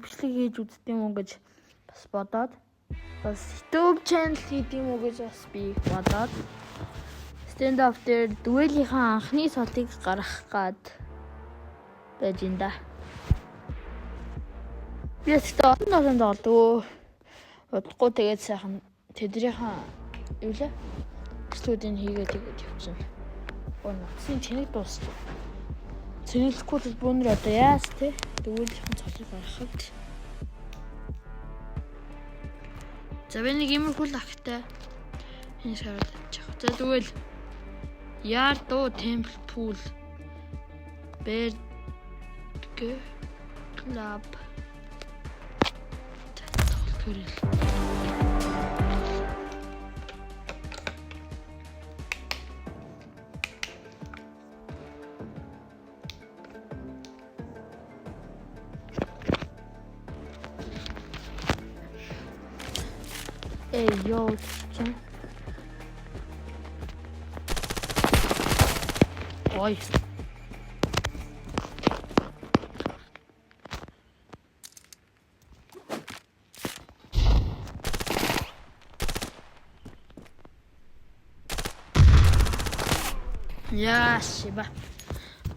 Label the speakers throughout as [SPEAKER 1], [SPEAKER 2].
[SPEAKER 1] Бичлэг хийж үздэг юм уу гэж бас бодоод бас YouTube channel хийдэг юм уу гэж бас би бодоод Standoff дээр дуэлийнхаа анхны цолыг гаргах гад байж ин да. Би гэхдээ олон олон тоглодог. Удахгүй тэгээд сайхан тэднийхээ юу лээ? Бичлүүдийг хийгээд тэгээд явчихна. Өө нацын тэнэг дуусчих. Цэнэглэхгүй бол бүүнэр одоо яаж те? Дуэлийнхээ цолыг гаргахад. За би нэг иймэрхүү л агтай энэ шараад авчих. За тэгвэл Ярдо Temple Pool Bear Club тоглохоор. Эй, йоо, чи. Ой. Яа, шиба.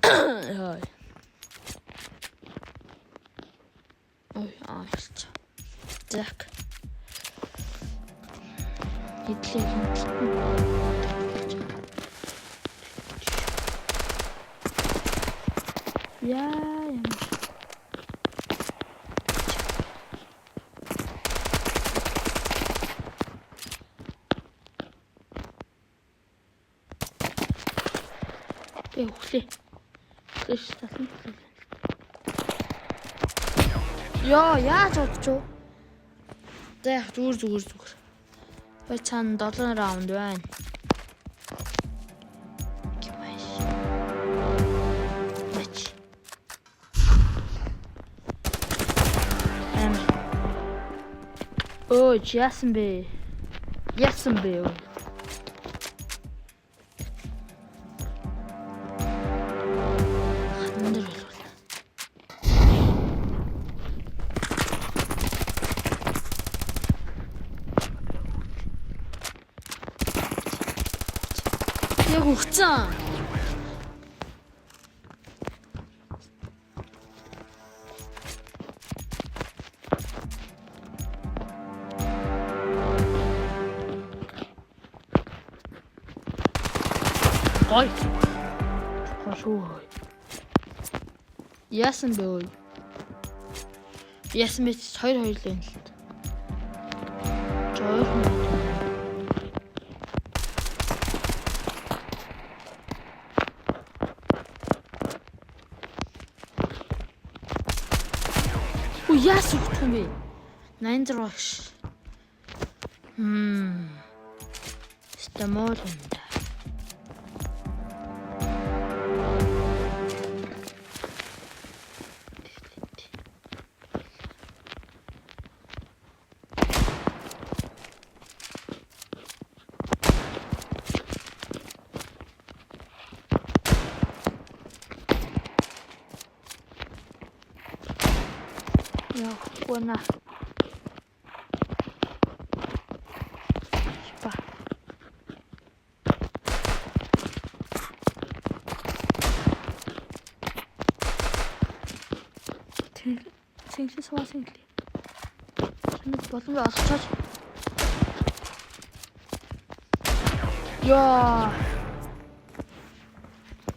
[SPEAKER 1] Ой. Ой, аач. Зак. Хэдлээ хинтэлтэн. Яа, ямар. Бэ өглөө. Өглөө талан. Йоо, яаж удчих вэ? За яг зүгээр зүгээр зүгээр. Бай цаана 7 раунд байна. Кимаш. Мач. Амар. Өө, яасан бэ? Яасан бэ? Хатан дээр болвол. Яг өгцөн. Гой. Гошуу. Яасан бэ ой? Яасан бэ? 2-2 л юм л. Жойхон. Үу яасан өгөх юм бэ? 86 багш. Стамол юм да. Явахгүй на. Ба. Цэнгэлээ суваа цэнгэлээ. Чамд боломж олгочооч. Яа.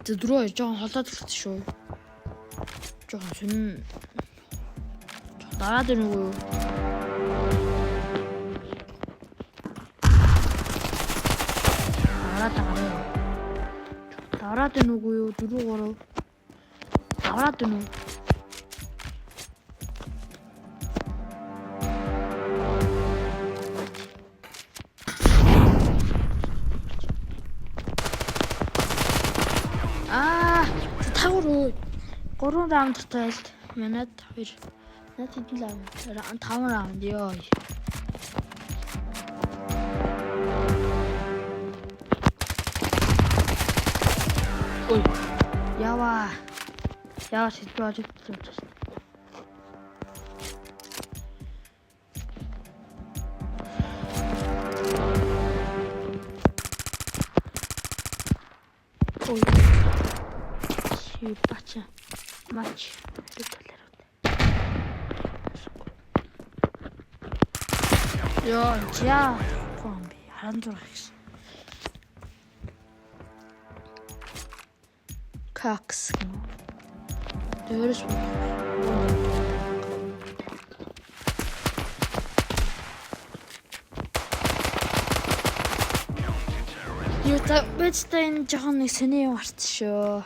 [SPEAKER 1] Тэ дөрөв жоохон холоод эхэлсэн шүү. Жоохон сонин. Дараад ирнэ үү? Дараад байгаа. Дараад ирнэ үгүй юу? 4 3. Дараад ирнэ үү? Аа, тагвар 3 раунд тайлт. Манад 2. Наад хэдэн раунд? 5 раунд ёо. Ой. Ява. Ява шидэж болж байна. Ой. Чи бача. Мач. Йоо, жаа. Комби 16 гэж. Какс гэнэ. Дээрс. Юу та бидтэй энэ жоохон нэг сони юм гарц шүү.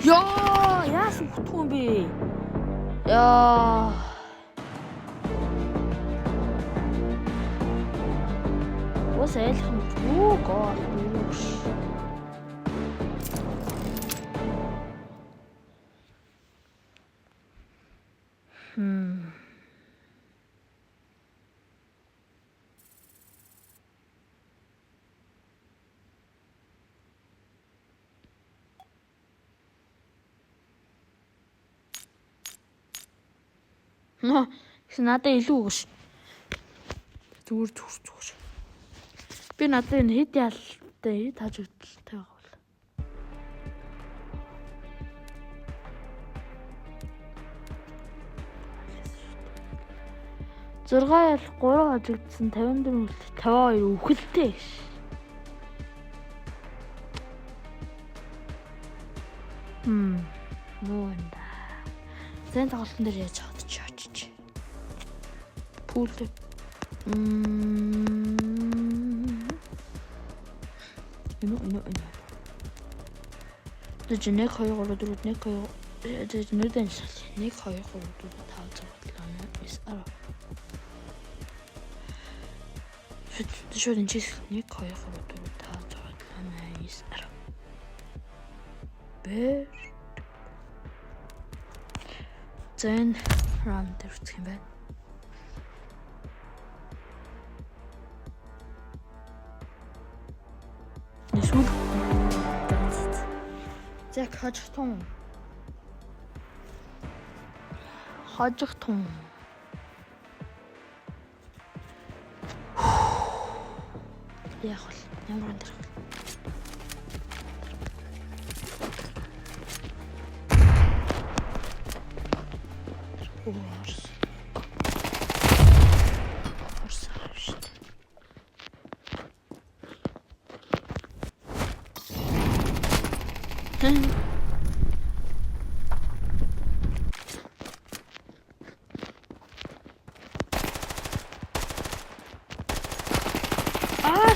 [SPEAKER 1] Йоо, яасан хөтгөн юм бэ? Яа. Ус айлах юм. Оо гоо. Нөө гэсэн надад илүү өгш. Зүгээр зүгээр зүгээр. Би надад энэ хэд ялтай хэд хаж өгдөлтэй байгаа бол. Зургаа ял 3 хажигдсан 54 үлдээ 52 үхэлтэй гэж. Муу юм да. Зэн тоглолтын дээр яаж чадчих очиж. Пул. Энэ энэ энэ. Тэж 1 2 3 4 1 2 тэж нүдэн шал 1 2 3 4 5 6 7 8 9 10. Шууд энэ чис 1 2 3 4 5 6 7 8 9 10. Бэр. За энэ раунд дээр үзэх юм байна. Сүүл. За хожих тун. Хожих тун. Яг бол ямар өндөр. Орс. Орс шүү дээ. Аа.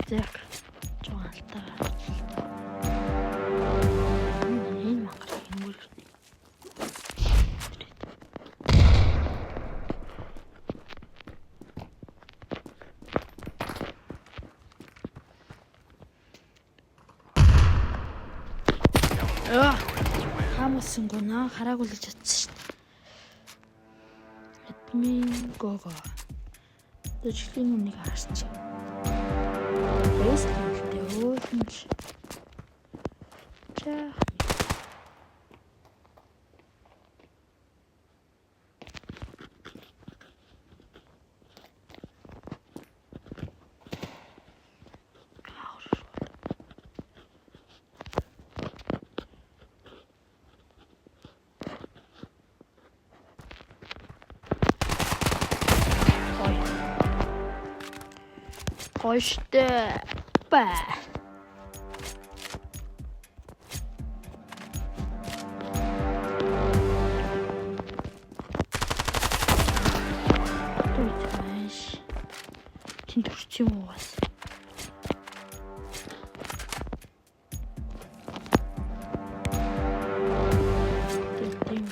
[SPEAKER 1] Зэг. Жон алтаа гарч л та. Энэ мангар хингүүл. Хамсангүй наа хараагүй л гэж бодсон шүү дээ. Админ гого. Дэжлийн үнийг харчих. Бэйслэлтэй өөлнч. Чаа. Гоё штэ. Ба. Тэнд төрч юм уу бас? Тийм.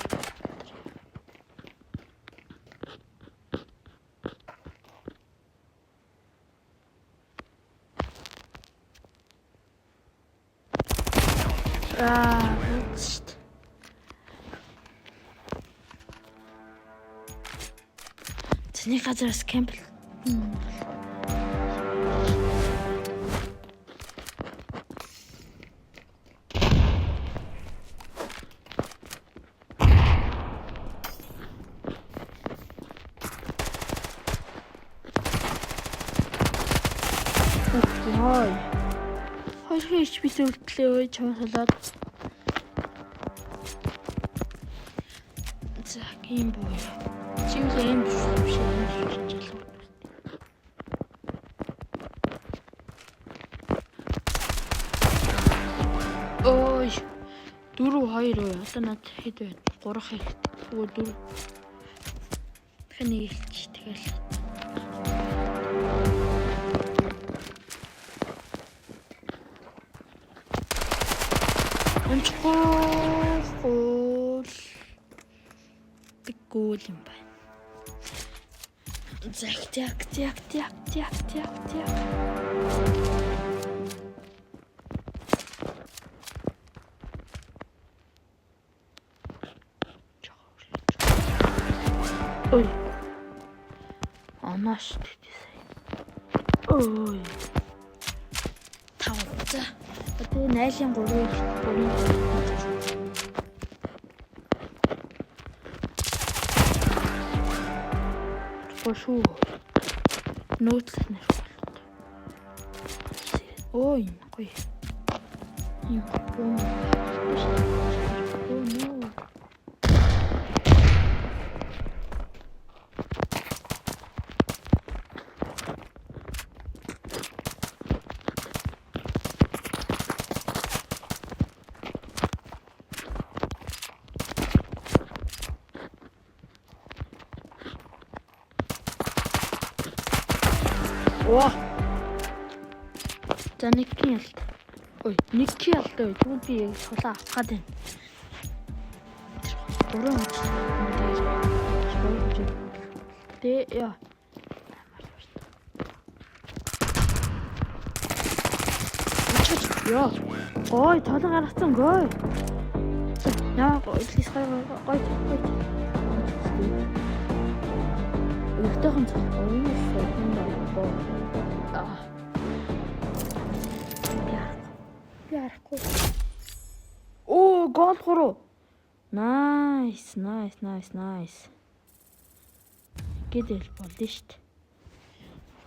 [SPEAKER 1] Аа, шүү дээ. Тэний газараас кемп. Ой. Хоёр HP-тэй үлдлээ ой чамаас болоод. За, гейм бой. Чи юу юм биш юм шиг юм шиг жалуу. Ой. 4 2 ой. Одоо над хэд вэ? 3 хэрэгтэй. Үгүй 4. Тэгэхээр нэг илч тэгэл. Унчихгүй гол. Тэггүй юм байна. Зак зак зак зак зак зак зак. Ой. Анаш гэдэг сая. Ой. Тав. За. Одоо найлын 3-ыг 3-ыг шүү. Нөөцлөх нэр болтой. Ой, гоё. Юм гоё. Оо, нөө. Оо. За нэг кин ялт. Ой, нэг кин ялт. Тэгвэл би яг сулаа авах гад байна. Гурван хүч. Тэгээд Тэ яа. Йоо. Гой, толон гаргацсан гой. Яа, гой, гой, гой, гой. Өгтөөхөн цол. Ой, содон даа. Аа. Би харахгүй. Би харахгүй. Оо, гол 3. Nice, nice, nice, nice. Гэдэл болно шүү дээ.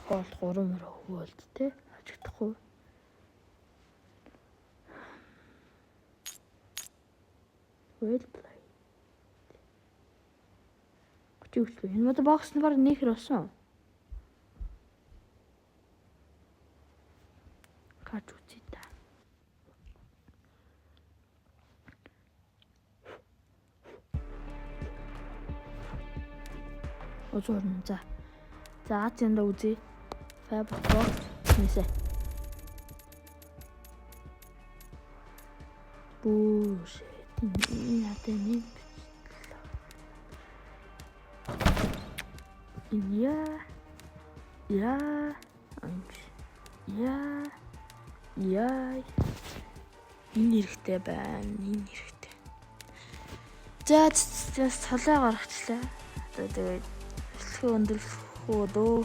[SPEAKER 1] Гол 3 мөр хөвөлд те. Хажигдахгүй. Well played. 30 өчлөө. Энэ одоо бокс нь баг нөхөр болсон. Гарч үзье та. Озоорн за. За Аз янда үзье. Fabric box нэсэ. Бүүш. Энэ надад нэг Я. Я. Я. Я. Энэ хэрэгтэй байна. Энэ хэрэгтэй. За за цолоо гаргачлаа. Одоо тэгээд бичлэгээ өндөрлөх үү дөө.